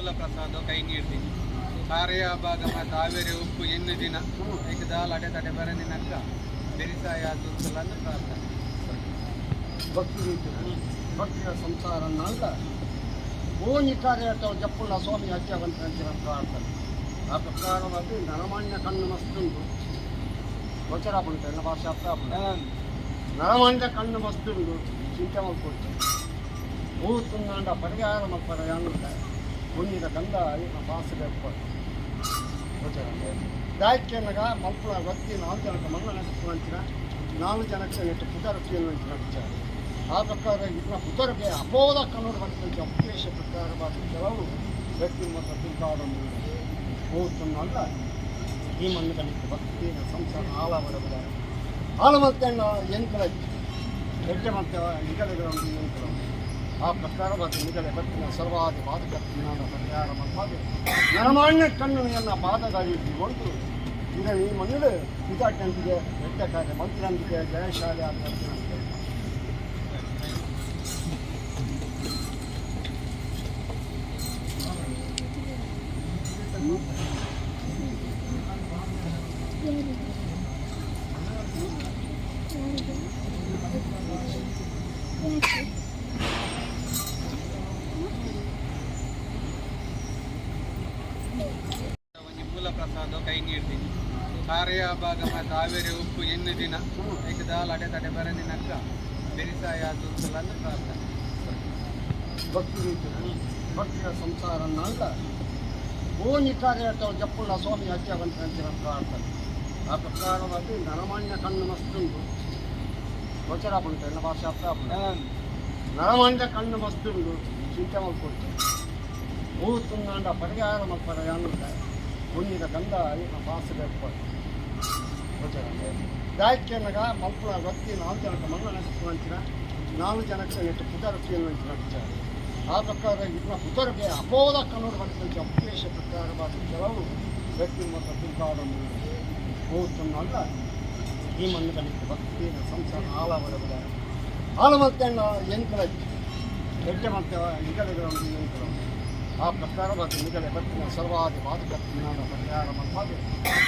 ಮೂಲ ಪ್ರಸಾದ ಕೈ ನೀಡ್ತೀನಿ ಕಾರ್ಯ ಭಾಗ ಮತ್ತು ಆವೇರಿ ಉಪ್ಪು ಎನ್ನು ದಿನ ಐಕ್ ದಾಲ್ ಅಡೆ ತಡೆ ಬರಂದಿನಕ್ಕ ಬೆರಿಸಾಯ ದುರ್ತಲನ್ನು ಪ್ರಾರ್ಥನೆ. ಭಕ್ತಿ ರೀತಿ ಭಕ್ತಿಯ ಸಂಸಾರ ಅಲ್ಲ. ಓನಿ ಕಾರ್ಯ ಜಪ್ಪುಣ ಸ್ವಾಮಿ ಅಜ್ಜವಂತ ಪ್ರಾರ್ಥನೆ. ಆ ಪ್ರಕಾರವಾಗಿ ನರಮಾನ್ಯ ಕಣ್ಣು ಮಸ್ತುಂಡು ಗೋಚರ ಪುಂಟು ಎನ್ನ ಭಾಷೆ ಅರ್ಥ ಆಪುಂಡು. ನರಮಾನ್ಯ ಕಣ್ಣು ಮಸ್ತುಂಡು ಚಿಂತೆ ಮಲ್ಪೊಡ್ಚಿ. ಊತುಂದಾಂಡ ಪರಿಹಾರ ಮಲ್ಪರ ಯಾನುಲ್ಲ ಉಣ್ಣಿದ ಗಂಧ ಐನ ಬಾಸೆ ಗೋಚರ. ದಾಯಕ್ಕೆನಗ ಮಲ್ಪುನ ವತ್ತಿ ನಾಲ್ಕು ಜನಕ್ಕೆ ಮಣ್ಣ ನಟಿಸುವಂಚಿನ ನಾಲ್ಕು ಜನಕ್ಕೆ ನೆಟ್ಟು ಪುಟರಕ್ಕಿಯನ್ನು ವಿಚಾರ. ಆ ಪ್ರಕಾರ ಇದನ್ನ ಪುಟರಕ್ಕೆ ಅಪೋದ ಕನ್ನಡ ಬರ್ತಂಚ ಉದ್ದೇಶ ಪ್ರಕಾರವಾದ ಕೆಲವು ವ್ಯಕ್ತಿ ಮತ್ತು ತಿಳ್ಕಾಡೊಂದು ಹೋಗ್ತನ್ನಲ್ಲ. ಈ ಮಣ್ಣು ಭಕ್ತಿ ಸಂಸಾರ ಆಳ ಬರಬರ ಆಳ ಮತ್ತೆ ಎಂಕಲ ಎಡ್ಡೆ ಮತ್ತೆ ನಿಗಲೆಗಳನ್ನು ಎಂಕಲ. ಆ ಪ್ರಕಾರವಾದ ನಿಗಲೆ ಬತ್ತಿನ ಸರ್ವಾದಿ ಬಾಧಕ ಪರಿಹಾರ ಮಲ್ಪಾದ ನರಮಾನ್ಯ ಕಣ್ಣು ಎನ್ನ ಬಾಧಗಾಗಿ ಹೊಡೆದು ಈಗ ಈ ಮಣ್ಣು ಇದಾಟಂತಿಗೆ ಎಡ್ಡೆ ಕಾರ್ಯ ಮಂತ್ರಂದಿಗೆ ಜಯಶಾಲೆ ಅಂತ. ಒಂಜಿ ಮೂಲ ಪ್ರಸಾದ ಕೈ ನೀಡ್ತೀನಿ ಕಾರ್ಯ ಭಾಗ ಮತ್ತು ಆವೇರಿ ಉಪ್ಪು ಎನ್ನು ದಿನ ಐಕ್ ದಾಲ್ ಅಡೆ ತಡೆ ಬರಂದಿನಕ್ಕ ಬೆರಿಸಾಯ ದುರ್ತಲನ್ನು ಪ್ರಾರ್ಥನೆ. ಭಕ್ತಿ ರೀತಿ ಭಕ್ತಿಯ ಸಂಸಾರ ಅಲ್ಲ. ಓನಿ ಕಾರ್ಯ ಜಪ್ಪುಣ ಸ್ವಾಮಿ ಅಜ್ಜವಂತ ಪ್ರಾರ್ಥನೆ. ಆ ಪ್ರಕಾರವಾಗಿ ನರಮಾನ್ಯ ಕಣ್ಣು ಮಸ್ತುಂಡು ಗೋಚರ ಪುಂಟು ಎನ್ನ ಭಾಷೆ ಅರ್ಥ ಆಪುಂಡು. ನರಮಾನ್ಯ ಕಣ್ಣು ಮಸ್ತುಂಡು ಚಿಂತೆ ಮಲ್ಪೊಡ್ಚಿ. ಊತುಂದಾಂಡ ಪರಿಹಾರ ಮಲ್ಪರ ಯಾನುಲ್ಲ ಉಣ್ಣಿದ ಗಂಧ ಐನ ಬಾಸೆ ಗೋಚರ. ದಾಯಕ್ಕೆನಗ ಮಲ್ಪುನ ವತ್ತಿ ನಾಲ್ಕು ಜನಕ್ಕೆ ಮಣ್ಣ ನಟಿಸುವಂಚಿನ ನಾಲ್ಕು ಜನಕ್ಕೆ ನೆಟ್ಟು ಪುಟರಕ್ಕಿಯನ್ನು ವಿಚಾರ. ಆ ಪ್ರಕಾರ ಇದನ್ನ ಪುಟರಕ್ಕೆ ಅಪೋದ ಕನ್ನಡ ಬರ್ತಂಚ ಉದ್ದೇಶ ಪ್ರಕಾರವಾದ ಕೆಲವು ವ್ಯಕ್ತಿ ಮತ್ತು ತಿಳ್ಕಾಡೊಂದು ಹೋಗ್ತನ್ನಲ್ಲ. ಈ ಮಣ್ಣು ಭಕ್ತಿ ಸಂಸಾರ ಆಳ ಬರಬರ ಆಳ ಮತ್ತೆ ಎಂಕಲ ಎಡ್ಡೆ ಮತ್ತೆ ನಿಗಲೆಗಳನ್ನು ಎಂಕಲ. ಆ ಪ್ರಕಾರವಾದ ನಿಗಲೆ ಬತ್ತಿನ ಸರ್ವಾದಿ ಬಾಧಕ ಪರಿಹಾರ ಮಲ್ಪಾದ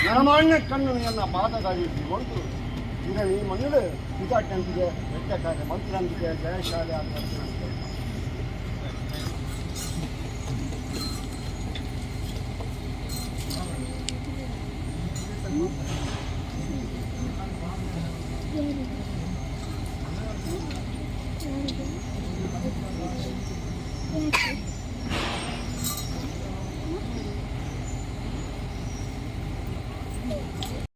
ನರಮಾನ್ಯ ಕಣ್ಣು ಎನ್ನ ಬಾಧಗಾಗಿ ಹೊಡೆದು ಈಗ ಈ ಮಣ್ಣು ಇದಾಟಂತಿಗೆ ಎಡ್ಡೆ ಕಾರ್ಯ ಮಂತ್ರಂದಿಗೆ ಜಯಶಾಲೆ ಅಂತ.